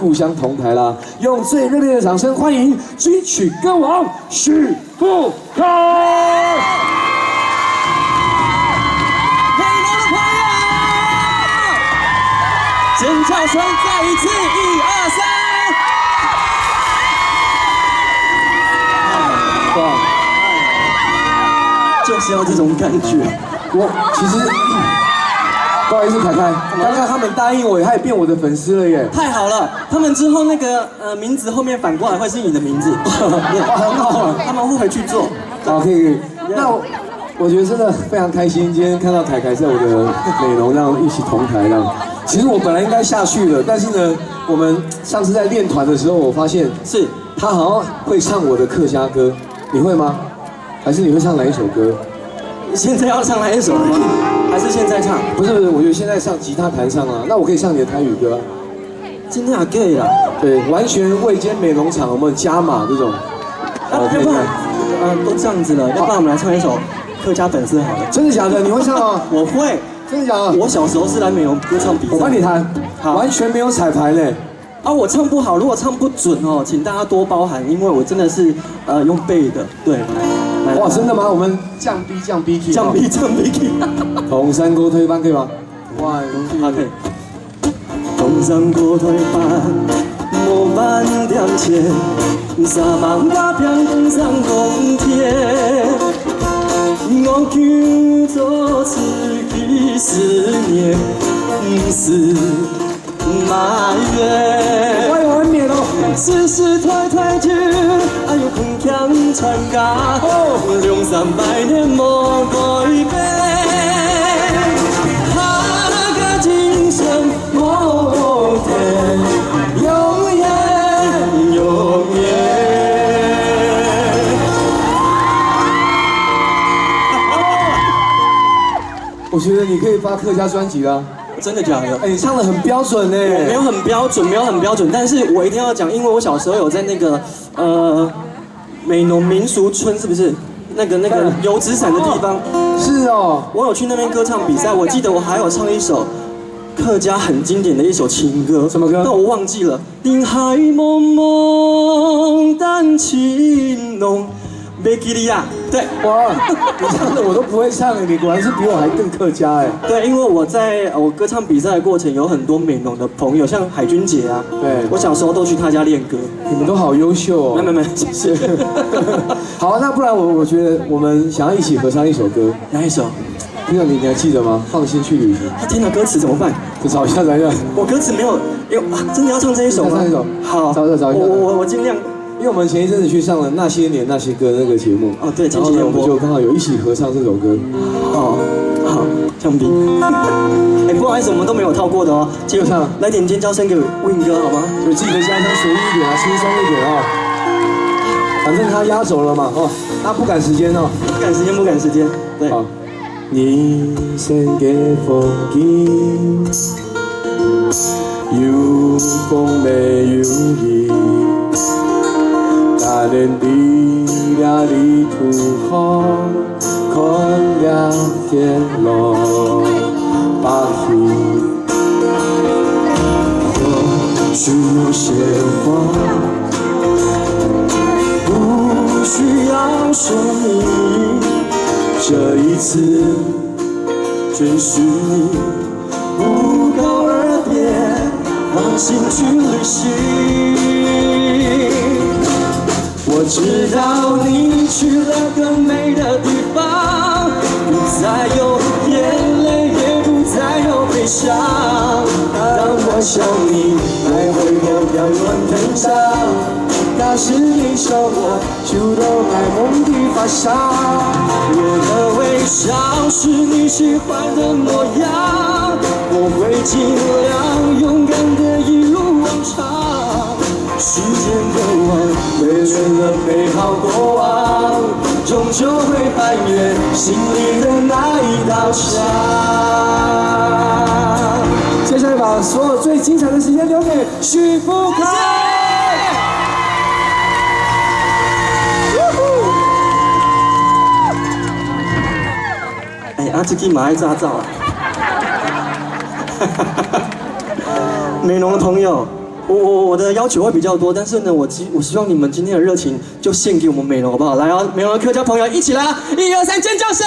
故乡同台啦。用最热烈的掌声欢迎金曲歌王许富凯。美浓的朋友，尖叫声再一次，一二三！哇，就是要这种感觉。我其实不好意思，凯凯，刚刚他们答应我，他也变我的粉丝了耶。太好了，他们之后那个名字后面反过来会是你的名字，哇，很好。他们会回去做。好，可以可以。那我觉得真的非常开心，今天看到凯凯在我的美浓这样一起同台这样。其实我本来应该下去了，但是呢，我们上次在练团的时候，我发现他好像会唱我的客家歌，你会吗？还是你会唱哪一首歌？现在要唱哪一首吗？还是现在唱？不是不是，我觉得现在上吉他弹唱啊，那我可以唱你的台语歌啊。真的可以啦。对，完全为今天美浓场我们加码这种。啊，要不然，都这样子了，要不然我们来唱一首客家本色好了。真的假的？你会唱吗？我会。真的假的？我小时候是来美浓歌唱比赛。我帮你弹，好。完全没有彩排嘞。啊，我唱不好，如果唱不准哦，请大家多包涵，因为我真的是用背的，对。哇，真的吗？我们降 B 降 B key，降 B 降 B key。铜山锅推班可以吗？哇，好，可以。铜山锅推班，无万点钱，三万甲平上公天，我叫做此去思念，不是埋怨。我有很免哦。时时推推酒，哎呦，困强传家，两三百年无改变。客家精神无变，永远永远。我觉得你可以发客家专辑了。真的假的？哎，你唱得很标准呢。我没有很标准，没有很标准，但是我一定要讲，因为我小时候有在那个美浓民俗村，是不是？那个油纸伞的地方。是哦。我有去那边歌唱比赛，我记得我还有唱一首客家很经典的一首情歌。什么歌？但我忘记了。林海蒙蒙淡情浓。袂记得啊，对。哇，你唱的我都不会唱，你果然是比我还更客家哎。对，因为我在我歌唱比赛的过程有很多美浓的朋友，像海军姐啊，我小时候都去她家练歌。你们都好优秀哦。没没没，谢谢。好，那不然我觉得我们想要一起合唱一首歌。哪一首？不知道你还记得吗？放心去旅行。天哪，歌词怎么办？找一下，找一下。我歌词没有，有真的要唱这一首吗？唱一首。好，找找找一下。我尽量。因为我们前一阵子去上了《那些年那些歌》那个节目，哦对，然后呢，我们就刚好有一起合唱这首歌。哦，好，降 B。哎，不好意思，我们都没有套过的哦。基本上来点尖叫声给 Win 哥好吗？就自己的家乡随意一点啊，轻松一点哦。反正他压轴了嘛，哦，他不赶时间哦，不赶时间，不赶时间。对。好。人生的风景，有风没有雨。但愿伫这旅途风，看了天落白云。或许有些话不需要说明，这一次准许你不告而别，放心去旅行。我知道你去了更美的地方，不再有眼泪，也不再有悲伤。当我想你，我回头调转天上，那是你手我就都爱梦的发梢。我的微笑是你喜欢的模样，我会尽量勇敢的一如往常。时间过往，留恋了美好过往，终究会翻越心里的那一道墙。接下来把所有最精彩的时间留给许富凯。哎，啊，这支嘛爱早走啊！美浓的朋友，我的要求會比較多，但是呢，我希望你們今天的熱情就獻給我們美濃，好不好？來哦，美濃的客家朋友一起來，一二三，尖叫聲！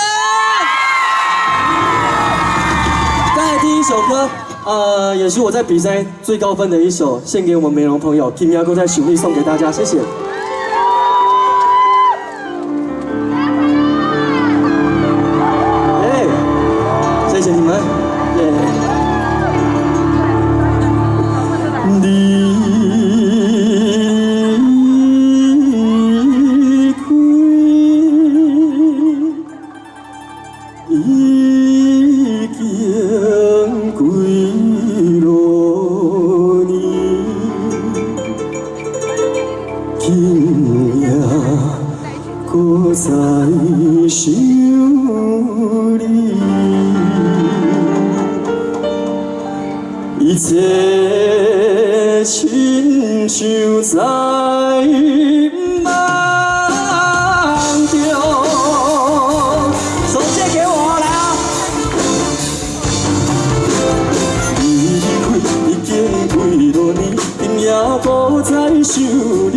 再來第一首歌，也是我在比賽最高分的一首，獻給我們美濃朋友，今夜閣再想你送給大家，謝謝。耶，謝謝你們，耶。離開已經幾落年，今夜閣再想你，一切親像在夢中。手借給我來啊！離開已經幾落年，今夜閣再想你。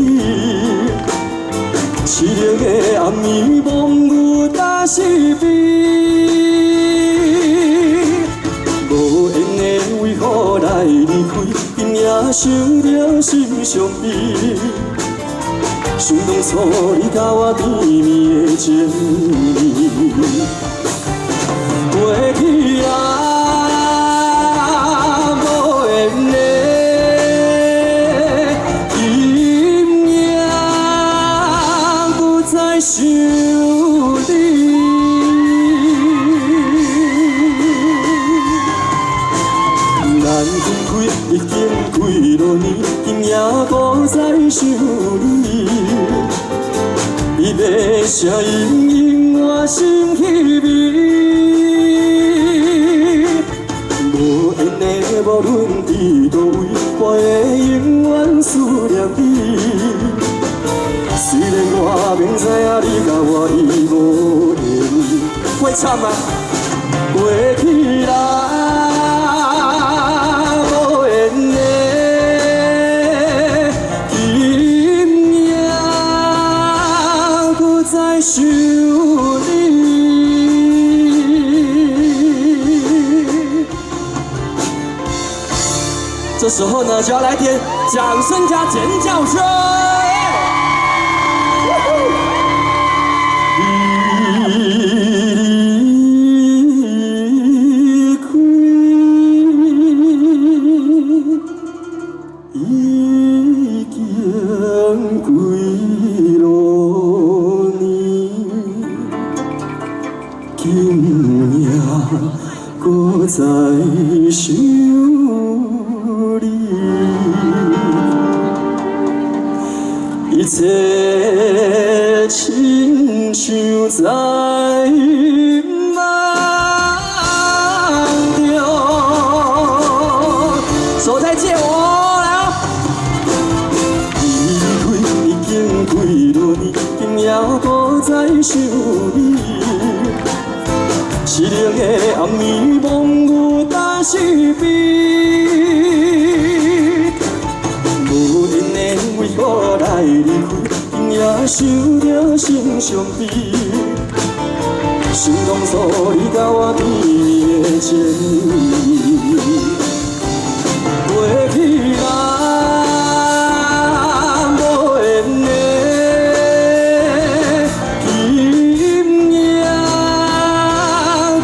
淒涼的暗暝，夢有焦是悲。無緣的為何來離開？今夜想著心傷悲。想當初你佮我甜蜜的情誼，過去啊，無緣的，今夜閣再想你。咱分開已經幾落年，今夜閣再想你。你的聲音永遠心稀微。無緣的，無論佇佗位，我會永遠思念你。雖然我明知影你佮我已無緣，會唱嗎？過去啦，無緣的，今夜閣再想你。這時候呢，就要來點掌聲加尖叫聲。離開已經幾落年，今夜閣再想你，一切親像在夢中。手再借我來哦！離開已經幾落年，今夜閣再想你。淒涼的暗暝，夢有焦是悲。無緣的為何來離開？今夜想著心傷悲。想當初你佮我甜蜜的情誼，過去啦，無緣的，今夜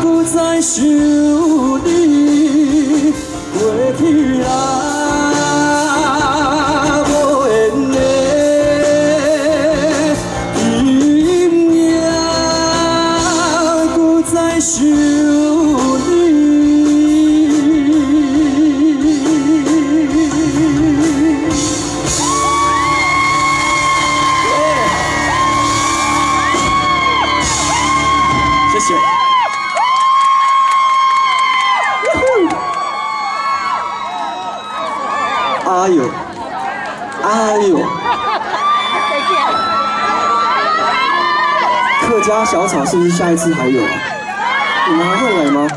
閣再想你。過去啦，無緣的，今夜閣再想你。謝謝。哎呦，哎呦，客家小炒是不是下一次還有啊？你們還會來嗎？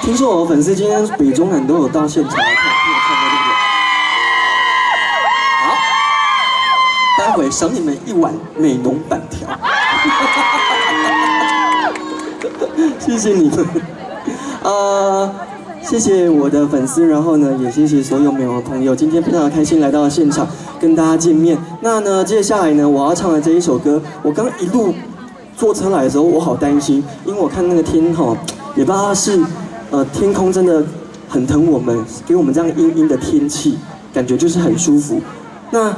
聽說我的粉絲今天北中南都有到現場來看，聽我唱歌，對不對？待會賞你們一碗美濃板條。謝謝你們，謝謝我的粉絲，然後呢，也謝謝所有美濃的朋友，今天非常的開心來到現場跟大家見面。那呢，接下來呢，我要唱的這一首歌，我剛一路坐車來的時候，我好擔心，因為我看那個天吼，也不知道是，天空真的很疼我們，給我們這樣陰陰的天氣，感覺就是很舒服。那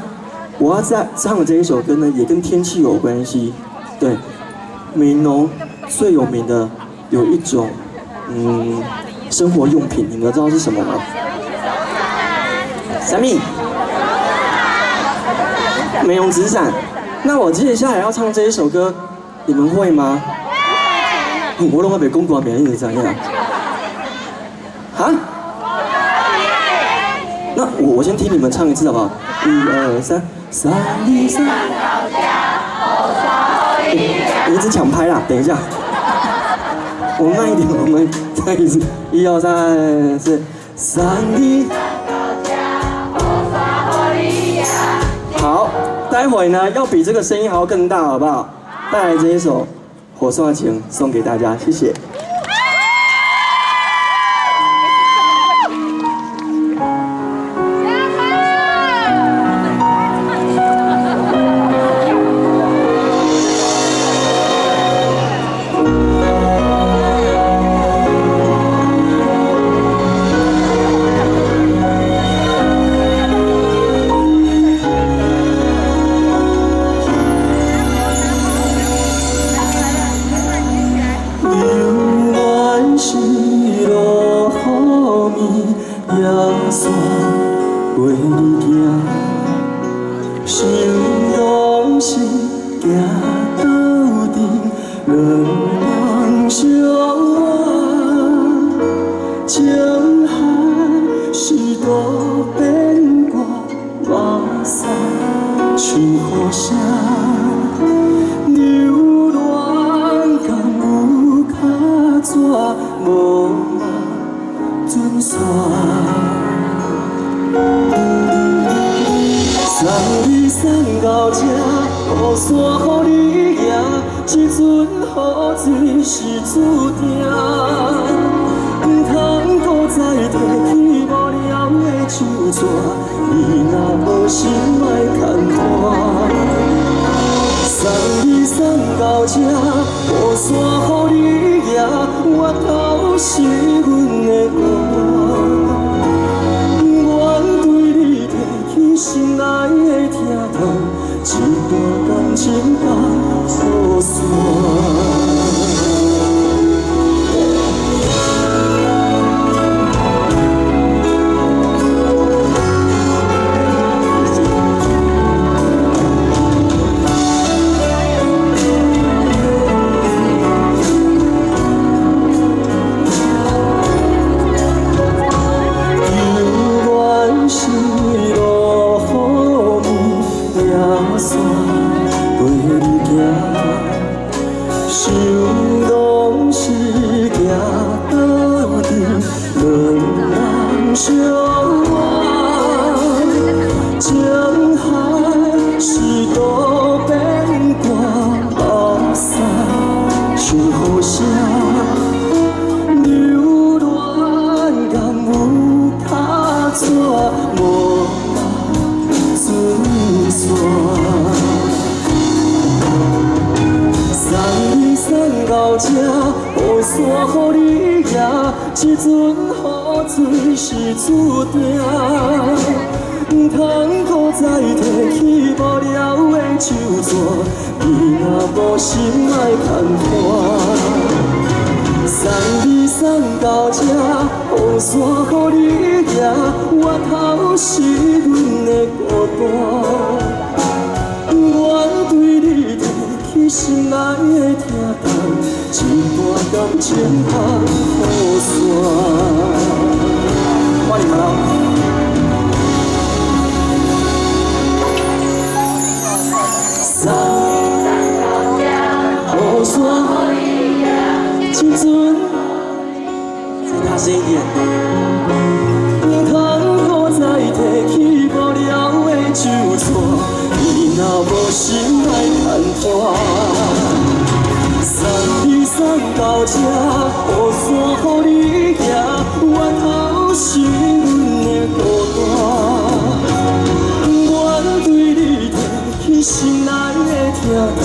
我要再唱的這一首歌呢，也跟天氣有關係。對，美濃最有名的有一種，生活用品，你們知道是什麼嗎？啥物？美濃紙傘。那我接下來要唱這一首歌，你們會嗎？我攏還沒講歌名，你就知影？哈？那我先聽你們唱一次好不好？一二三，三二三。你一直搶拍啦！等一下，我們慢一點，我們再一次，一二三四，三二。好，待會呢要比這個聲音還要更大，好不好？帶來這一首《雨傘情》送給大家，謝謝。心莫牵拖。送你送到这，雨伞予你行，源头是阮的孤单。愿对你提起心内的疼痛，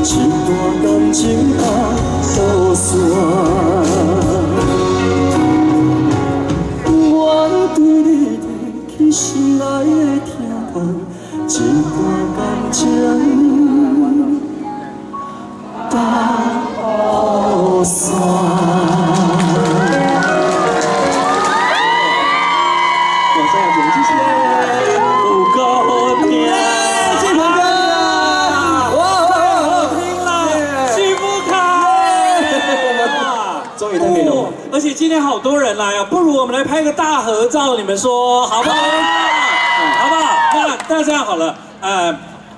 这段感情放予散。愿对你提起心内的疼痛，这段感情放予散。我张亚杰，谢谢。有够好听，志鹏哥，哇，太好听了，许富凯，终于在美浓，而且今天好多人来啊，不如我们来拍个大合照，你们说好不好？好不好？那这样好了，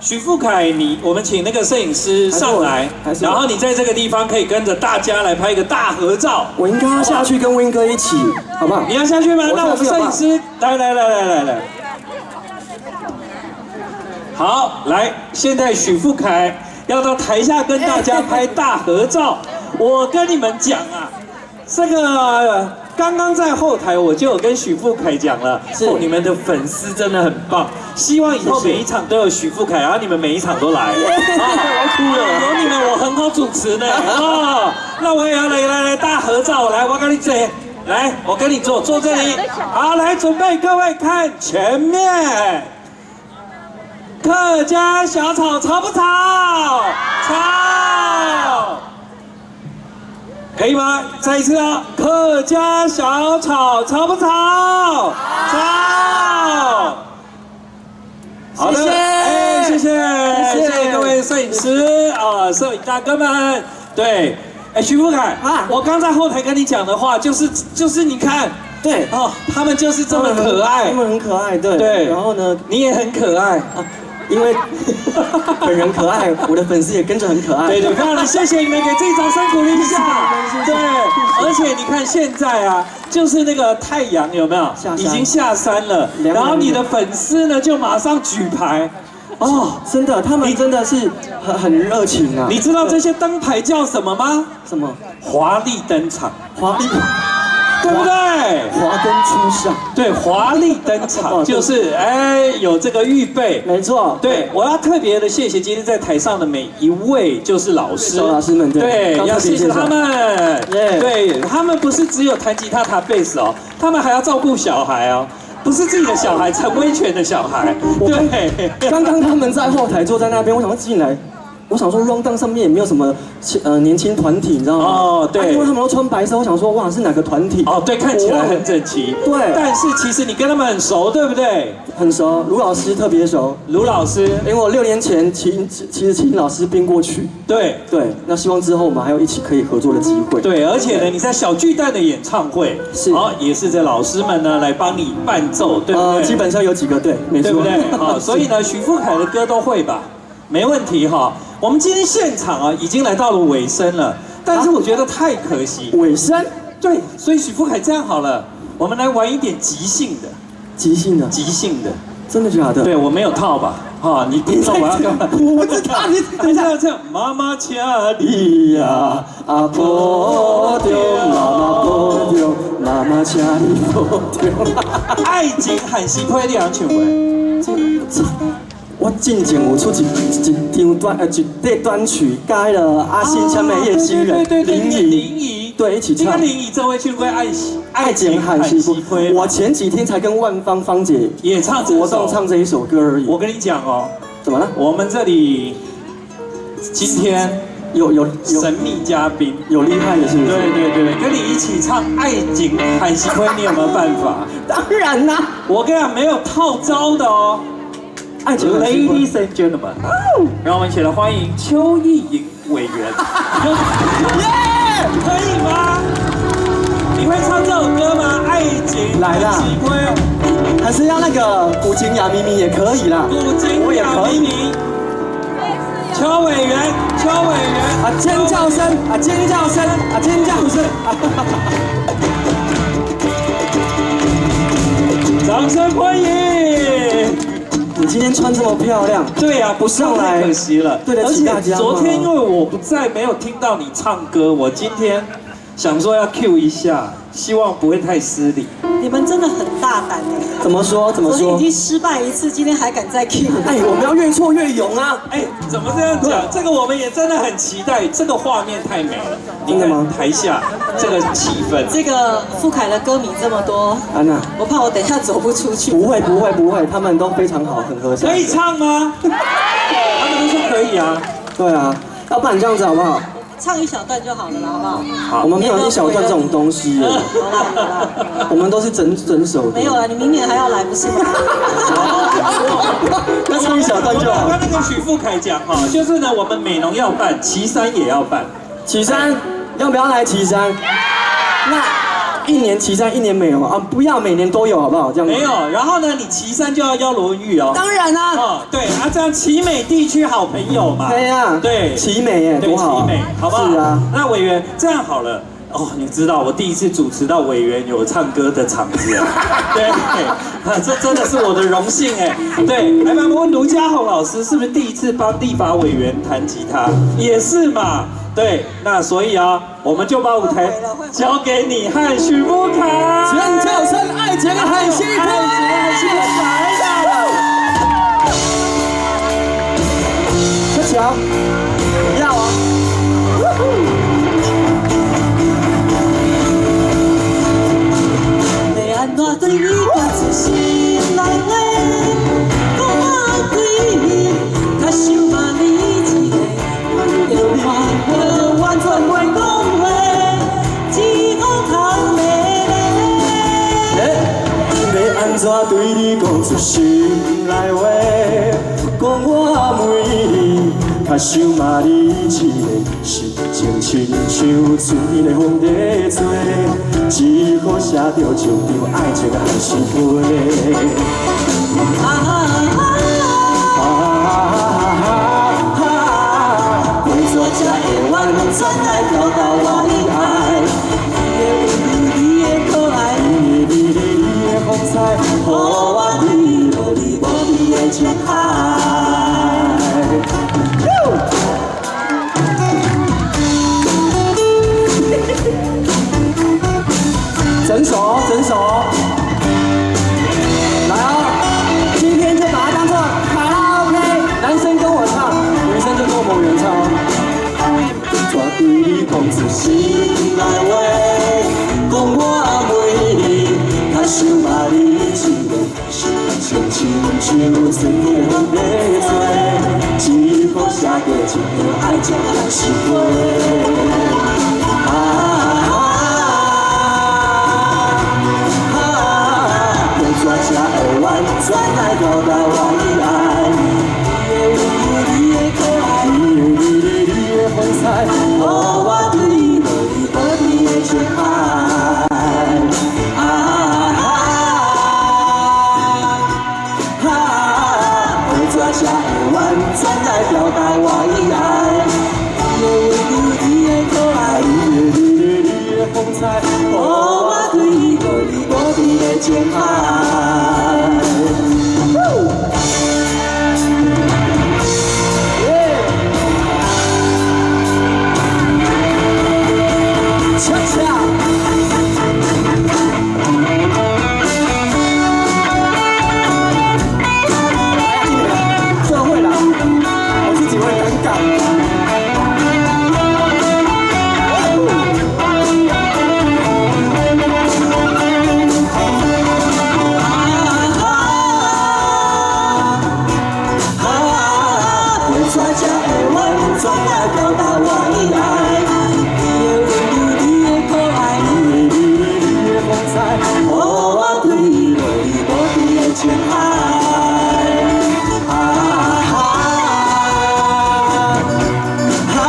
许富凯，我们请那个摄影师上来，然后你在这个地方可以跟着大家来拍一个大合照。我应该要下去跟威哥一起，好不好？你要下去吗？那我们摄影师来来来来来来，好，来，现在许富凯要到台下跟大家拍大合照。我跟你们讲啊，这个刚刚在后台我就有跟许富凯讲了，是你们的粉丝真的很棒，希望以后每一场都有许富凯，然后你们每一场都来。我哭了，有你们我很好主持呢。哦，那我也要来来来大合照，来，我跟你坐，来，我跟你坐，坐这里。好，来准备，各位看前面，客家小炒吵不吵？吵。可以吗？再一次啊！客家小炒吵不吵？吵。好的，哎，谢谢，谢谢各位摄影师啊，摄影大哥们。对，哎，许富凯啊，我刚在后台跟你讲的话，就是你看，对哦，他们就是这么可爱，他们很可爱，对对。然后呢，你也很可爱啊。因为本人可爱，我的粉丝也跟着很可爱。对对，非常的谢谢你们，给自己掌声鼓励一下。对，而且你看现在啊，就是那个太阳有没有？已经下山了。然后你的粉丝呢，就马上举牌。哦，真的，他们真的是很热情啊。你知道这些灯牌叫什么吗？什么？华丽登场。华丽。对不对？华灯初上，对，华丽登场就是哎，有这个预备，没错。对，我要特别的谢谢今天在台上的每一位，就是老师，老师们，对，要谢谢他们，对，他们不是只有弹吉他、弹贝斯哦，他们还要照顾小孩哦，不是自己的小孩，陈威权的小孩。对，刚刚他们在后台坐在那边，我想要进来。我想说，rundown 上面也没有什么年轻团体，你知道吗？哦，对，因为他们都穿白色，我想说，哇，是哪个团体？哦，对，看起来很整齐。对，但是其实你跟他们很熟，对不对？很熟，卢老师特别熟。卢老师，因为我6年前其实请老师编过曲。对对，那希望之后我们还有一起可以合作的机会。对，而且呢，你在小巨蛋的演唱会是，哦，也是这老师们呢来帮你伴奏，对不对？基本上有几个对，没错，对不对？好，所以呢，许富凯的歌都会吧？没问题哈。我们今天现场啊，已经来到了尾声了，但是我觉得太可惜。尾声？对，所以许富凯这样好了，我们来玩一点即兴的。即兴的？即兴的，真的假的？对，我没有套吧？哈，你不知道我要干嘛？我不知道，你等一下这样，妈妈请你呀，啊抱著妈妈抱著，妈妈请你抱著。爱情番诗批，你会唱袂？这。我进前有出一张一块单曲，佮了阿信签的叶新人林怡，林怡，对，一起唱。你跟林怡这位唱过爱情番诗批。我前几天才跟万芳芳姐也唱活动唱这一首歌而已。我跟你讲哦，怎么了？我们这里今天有神秘嘉宾，有厉害的，是不是？对对对，跟你一起唱《爱情番诗批》，你有没有办法？当然啦，我跟你讲，没有套招的哦。爱情，Ladies and gentlemen，让我们一起来欢迎邱意莹委员。耶，可以吗？你会唱这首歌吗？爱情来啦，还是要那个古井哑咪咪也可以啦。古井哑咪咪，邱委员，邱委员啊！尖叫声啊！尖叫声啊！尖叫声！掌声欢迎！今天穿這麼漂亮，對啊，不上來太可惜了。對得起大家嗎？昨天因為我不在，沒有聽到你唱歌，我今天想說要 cue 一下，希望不會太失禮。你們真的很大膽哎！怎麼說？怎麼說？昨天已經失敗一次，今天還敢再 cue？哎，我們要越挫越勇啊！哎，怎麼這樣講？這個我們也真的很期待，這個畫面太美了。真的嗎？台下這個氣氛，這個富凱的歌迷這麼多，安娜，我怕我等一下走不出去。不會不會不會，他們都非常好，很和善。可以唱嗎？他們都說可以啊。對啊，要不然這樣子好不好？唱一小段就好了啦，好不好？好，我們沒有一小段這種東西。好啦好啦，我們都是整整首的。沒有啦，你明年還要來不是嗎？那唱一小段就好。剛那個許富凱講哈，就是呢，我們美濃要辦，旗山也要辦。旗山要不要來旗山？那一年旗山，一年美濃啊，不要每年都有好不好？這樣沒有，然後呢，你旗山就要邀羅文玉哦。當然啦。哦，對啊，這樣旗美地區好朋友嘛。對啊，對，旗美耶，多好。旗美，好不好？是啊。那委員這樣好了哦，你知道我第一次主持到委員有唱歌的場子，對，啊，這真的是我的榮幸哎。對，來吧，我問盧家宏老師是不是第一次幫立法委員彈吉他？也是嘛。對，那所以啊，我們就把舞台交給你和許富凱。尖叫聲，愛情很辛苦，愛情來了。小喬，要啊。欲按怎對你講出心內話？講我對你較想罵你一個，為著我，我完全袂講話，只好哭咧咧。欲按怎對你講出心內話？講我袂你，較想罵你一個，心情親像春天的風在吹，只好寫著一張愛情的海誓批。啊啊啊！为怎才会完全來表達我的愛？你的溫柔，你的可愛，你的美麗，你的風采，予我坠落你無邊的情海。整首，整首，來哦！今天就把它當做卡拉 OK，男生跟我唱，女生就跟我們原唱哦。怎對你講出心內話？講我袂你，較想罵你一個，心情親像春天的風在吹，只好寫著一張愛情海誓批。啊啊！为怎才会完全來表達我的愛？你的溫柔，你的可愛，你的美麗，你的風采，予我墜落你無邊的情海。啊啊！为怎才會完全來表達我的愛？你的溫柔，你的可愛，你的美麗，你的風采，予我墜落你無邊的情海。恰恰。这會啦，我自己會尷尬。啊！為怎才會完全來表達我的愛？你的溫柔，你的可愛，你的美麗，你的風采，予我墜落你無邊的情海。啊啊！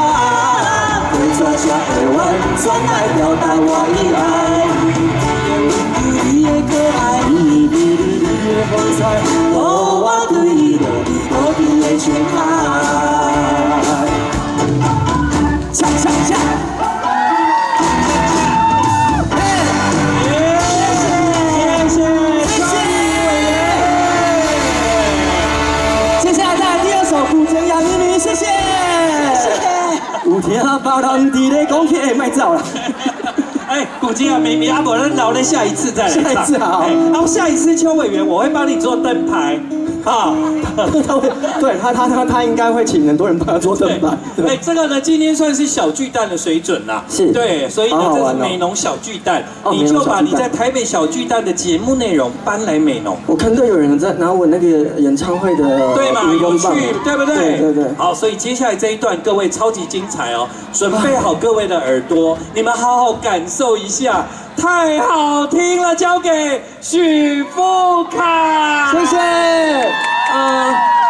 為怎才會完全來表達我的愛？你的溫柔，你的可愛，你的美麗，你的風采，予我墜落你無邊的情海。恰恰恰。謝謝，謝謝委員。有聽別人佇咧講起，欸，莫走啦。哎，古今啊，明明啊，無咱留咧下一次再來唱。下一次好。哎，啊，下一次邱委員我會幫你做燈牌，啊。他會，對他應該會請很多人幫他做燈牌。哎，這個呢，今天算是小巨蛋的水準啦。是。對，所以呢，這是美濃小巨蛋，你就把你在台北小巨蛋的節目內容搬來美濃。我看到有人在拿我那個演唱會的，對嘛，有趣，對不對？對對對。好，所以接下來這一段各位超級精彩哦，準備好各位的耳朵，你們好好感受一下，太好聽了，交給許富凱。謝謝。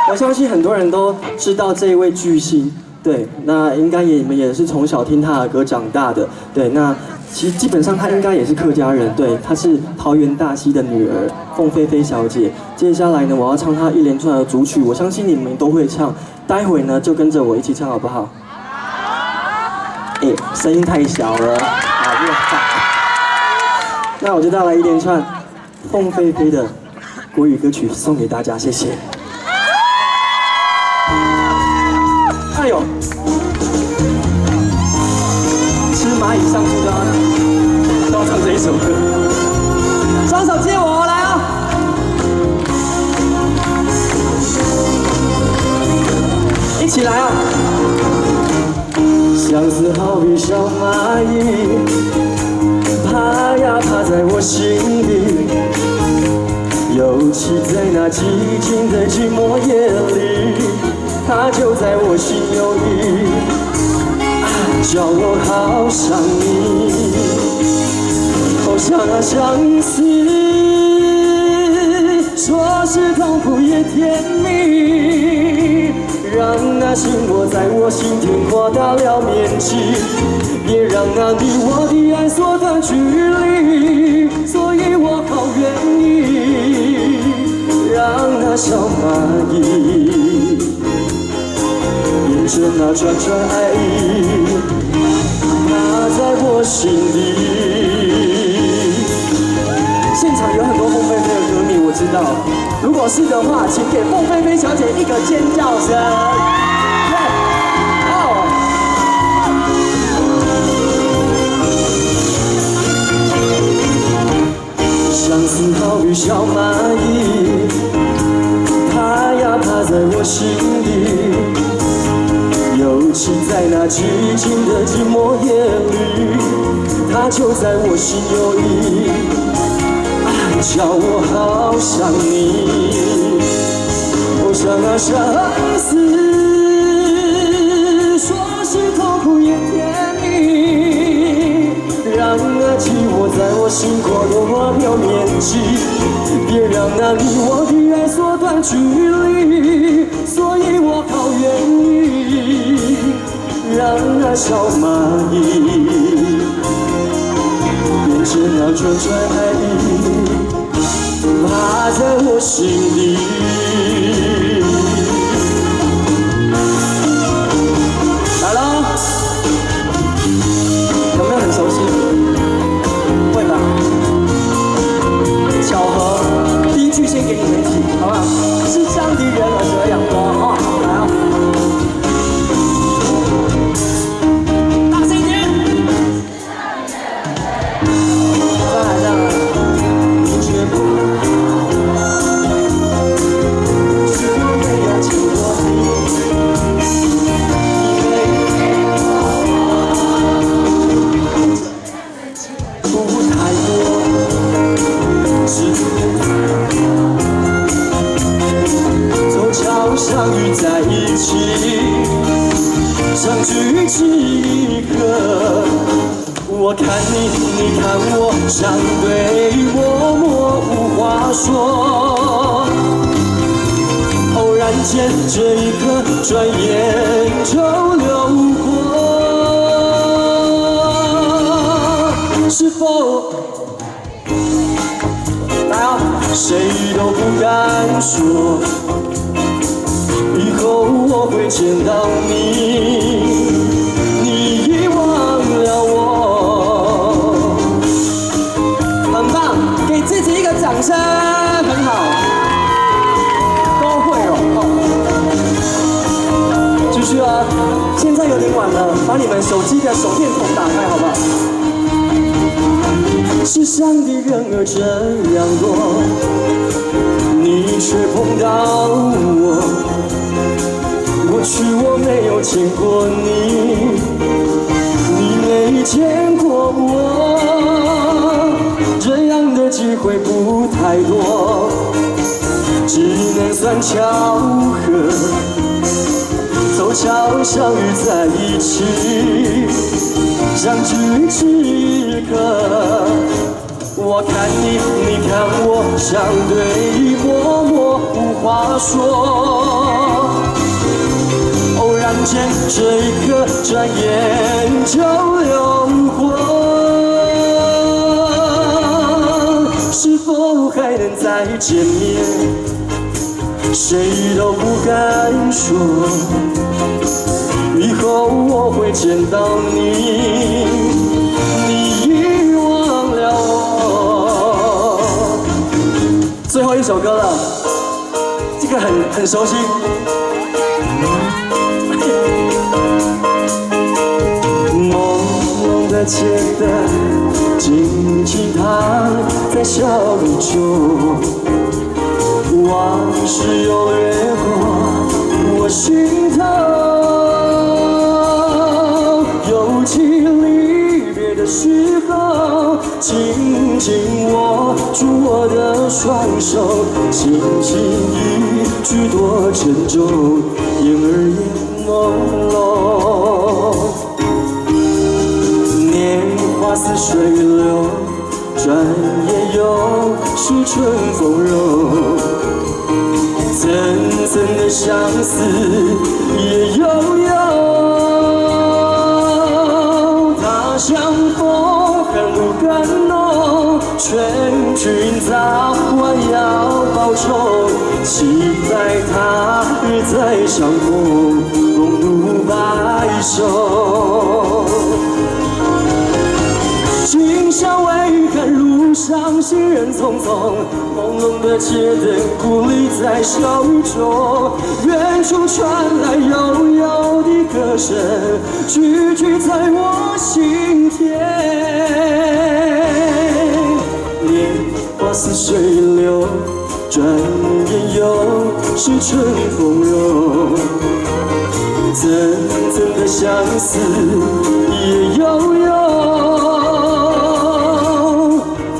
我相信很多人都知道這一位巨星，對，那應該也你們也是從小聽他的歌長大的，對，那其實基本上他應該也是客家人，對，他是桃園大溪的女兒鳳飛飛小姐。接下來呢，我要唱她一連串的組曲，我相信你們都會唱，待會呢就跟着我一起唱好不好？哎，聲音太小了，好不好？那我就帶來一連串鳳飛飛的國語歌曲送給大家，謝謝。哎呦，吃螞蟻上樹都要唱這一首歌，雙手借我來啊！一起來啊！相思好比小螞蟻，爬呀爬在我心底，尤其在那寂靜的寂寞夜裡。它就在我心有意，叫我好想你，好想那相思，說是痛苦也甜蜜，讓那心窩在我心田擴大了面積，別讓那你我的愛縮短距離，所以我好願意讓那小螞蟻變成那串串愛意，爬在我心底。現場有很多鳳飛飛的歌迷，我知道。如果是的話，請給鳳飛飛小姐一個尖叫聲。好。相思好比小螞蟻，爬呀爬在我心底。尤其在那寂靜的寂寞夜裡，它就在我心有意，叫我好想你，我想那相思，說是痛苦也甜蜜，讓那寂寞在我心擴大了面積，別讓那你我的愛縮短距離，所以我好願意。讓那小螞蟻變成那串串愛意，爬在我心底。來嘍，有沒有很熟悉？會吧？巧合，第一句先給你們一起，好不好？是這樣的人兒這樣多啊，來啊！相遇在一起，相聚即刻。我看你，你看我，相對默默無話說。偶然間這一刻，轉眼就流過。是否來啊？誰都不敢說。以後我會見到你，你遺忘了我。很棒，給自己一個掌聲，很好，都會哦。繼續啊，現在有點晚了，把你們手機的手電筒打開，好不好？世上的人兒這樣多，你卻碰到我。過去我沒有見過你，你沒見過我，這樣的機會不太多，只能算巧合，湊巧相遇在一起，相聚此刻。我看你，你看我，相對默默無話說。偶然間這一刻，轉眼就流過，是否還能再見面？誰都不敢說。以後我會見到你，你已忘了我。最後一首歌了，這個很熟悉。朦朧的街燈，靜靜躺在小雨中，往事又掠過我心頭，尤其離別的時候，緊緊握住我的雙手，輕輕一句多沉重，眼兒也朦朧。年華似水流，轉眼又是春風柔。層層的相思夜悠悠，他鄉風寒露更濃，勸君早晚要保重，期待他日再相逢，共度白首。今宵微寒，路上行人匆匆，朦朧的街燈孤立在小雨中，遠處傳來悠悠的歌聲，句句在我心田。年華似水流，轉眼又是春風柔，層層的相思夜悠悠。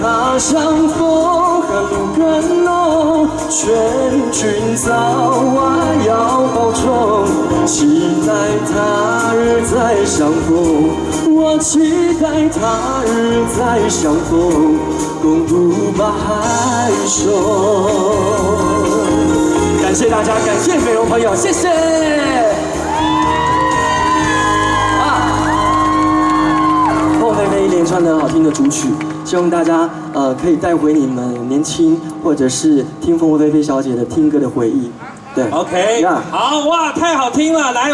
他鄉風寒露更濃，勸君早晚要保重，期待他日再相逢，我期待他日再相逢，共度白首。感謝大家，感謝美容朋友，謝謝。啊，鳳飛飛一連串的好聽的主曲，希望大家可以帶回你們年輕或者是聽鳳飛飛小姐的聽歌的回憶。對，OK，好哇，太好聽了，來，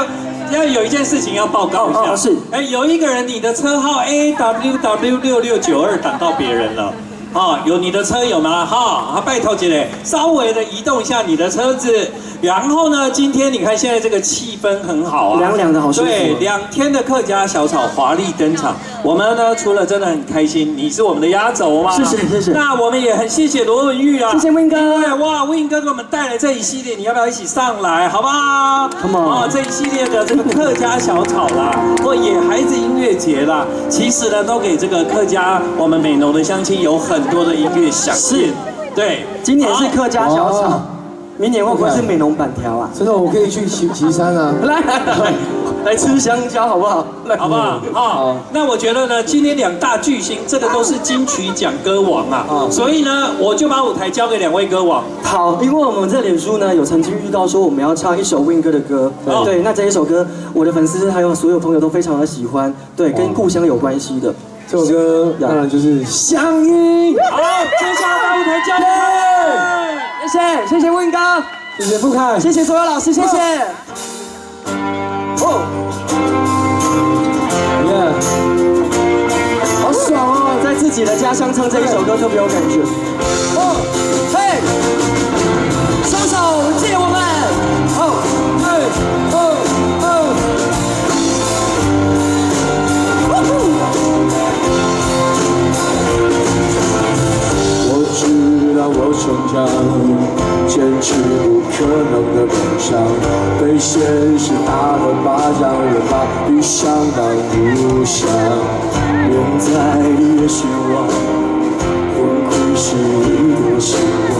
要有一件事情要報告一下，是，哎，有一個人你的車號 AWW 6692擋到別人了。哦，有你的車有嗎？哈，拜託姐姐，稍微的移動一下你的車子。然後呢，今天你看現在這個氣氛很好啊，涼涼的好舒服。對，2天的客家小炒華麗登場。我們呢，除了真的很開心，你是我們的壓軸嘛？謝謝謝謝。那我們也很謝謝羅文玉啊，謝謝 Win 哥。哇，Win 哥給我們帶來這一系列，你要不要一起上來？好不好？Come on。哦，這一系列的這個客家小炒啦，或野孩子音樂節啦，其實呢，都給這個客家我們美濃的鄉親有很多的音樂響應。對，今年是客家小炒，明年會不會是美濃板條啊？真的，我可以去旗旗山啊！來來來，來吃香蕉好不好？好不好？好。那我覺得呢，今天兩大巨星，這個都是金曲獎歌王啊，所以呢，我就把舞台交給兩位歌王。好，因為我們在臉書呢有曾經預告說我們要唱一首 Win 哥的歌，對，那這一首歌，我的粉絲還有所有朋友都非常的喜歡，對，跟故鄉有關係的。這首歌當然就是《鄉音》。好，接下來把舞台交給他們。謝謝，謝謝 Win 哥，謝謝富凱，謝謝所有老師，謝謝。哦，耶，好爽哦，在自己的家鄉唱這一首歌特別有感覺。哦，嘿，雙手借我們。哦，二二二。可能的夢想，被現實打了巴掌，仍把理想當故鄉。連在你的生活，分開是為著生活，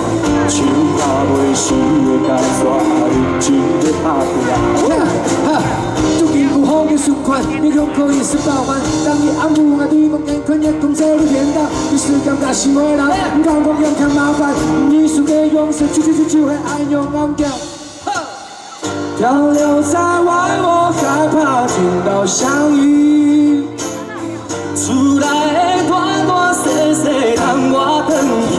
手拍袂死的工作，認真咧拍拼。注定不好嘅存款，你可可以18萬。當你暗無愛對夢見困，夜空這裡天堂，你是尷尬是袂人，毋講講用較麻煩，藝術的用色，就就就就會愛用硬調。漂流在外，我害怕聽到鄉音。厝內的大大細細等我轉去，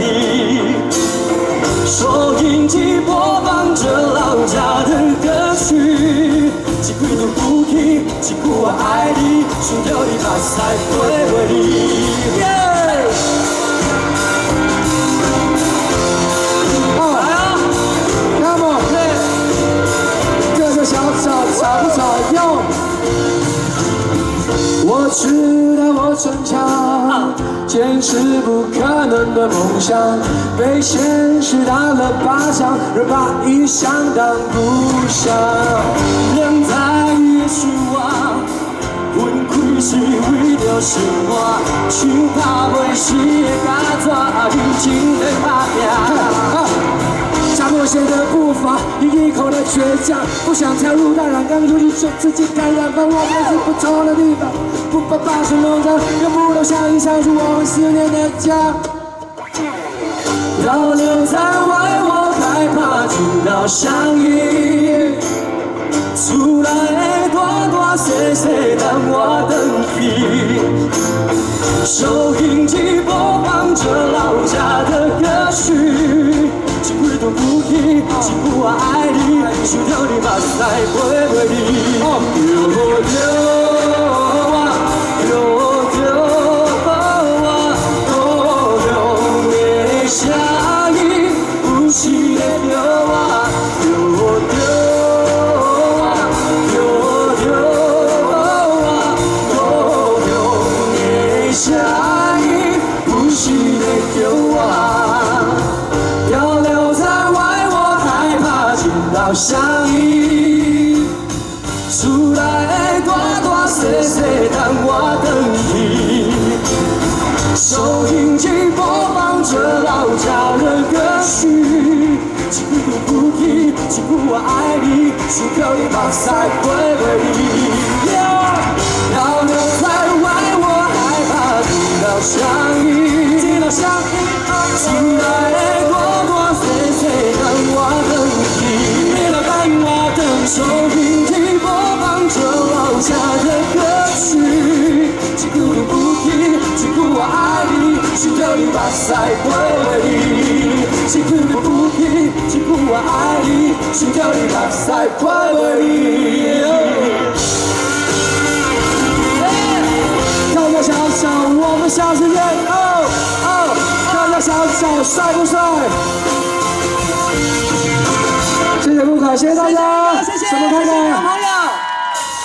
收音機播放著老家的歌曲，一句對不起，一句我愛你，想著你目屎飛袂離。Yeah！哦，Come on，各個小吵吵不吵？喲。我知道我逞強，堅持不可能的夢想，被現實打了巴掌，仍把異鄉當故鄉。人在的生活，分開是為著生活，手拍袂死的工作，認真咧拍拼。加冒險的步伐，一口的倔強，不想跳入大染缸，如今說自己感染，放我們去不同的地方，不怕發生弄臟，永不留下印象，是我們思念的家。漂流在外，我害怕聽到鄉音。厝內的大大細細等我轉去，收音機播放著老家的歌曲，一句對不起，一句我愛你，想著你目屎飛袂離。對著我，對著我，故鄉的聲音，有時咧叫我，對著我，對著我，故鄉的聲音，有時咧叫我。漂流在外，我害怕聽到鄉音。厝內的大大細細等我轉去，收音機播放著老家的歌曲，一句對不起，一句我愛你，想著你目屎飛袂離。漂流在外，我害怕聽到鄉音，聽到鄉音，厝內的大大細細等我轉去，你來等我轉去。收音機播放著老家的歌曲，一句對不起，一句我愛你，想著你目屎飛袂離。一句對不起，一句我愛你，想著你目屎飛袂離。客家小炒，我們下次見。哦哦，客家小炒帥不帥？謝謝顧凱，謝謝大家，謝謝，什麼開謝謝的？朋友，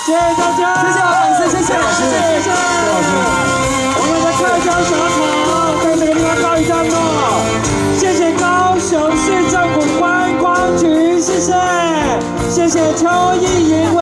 謝謝大家，謝謝我粉絲，謝謝，謝謝，謝謝。我們的客家小炒在這個地方告一段落，謝謝高雄市政府觀光局，謝謝，謝謝邱意瑩。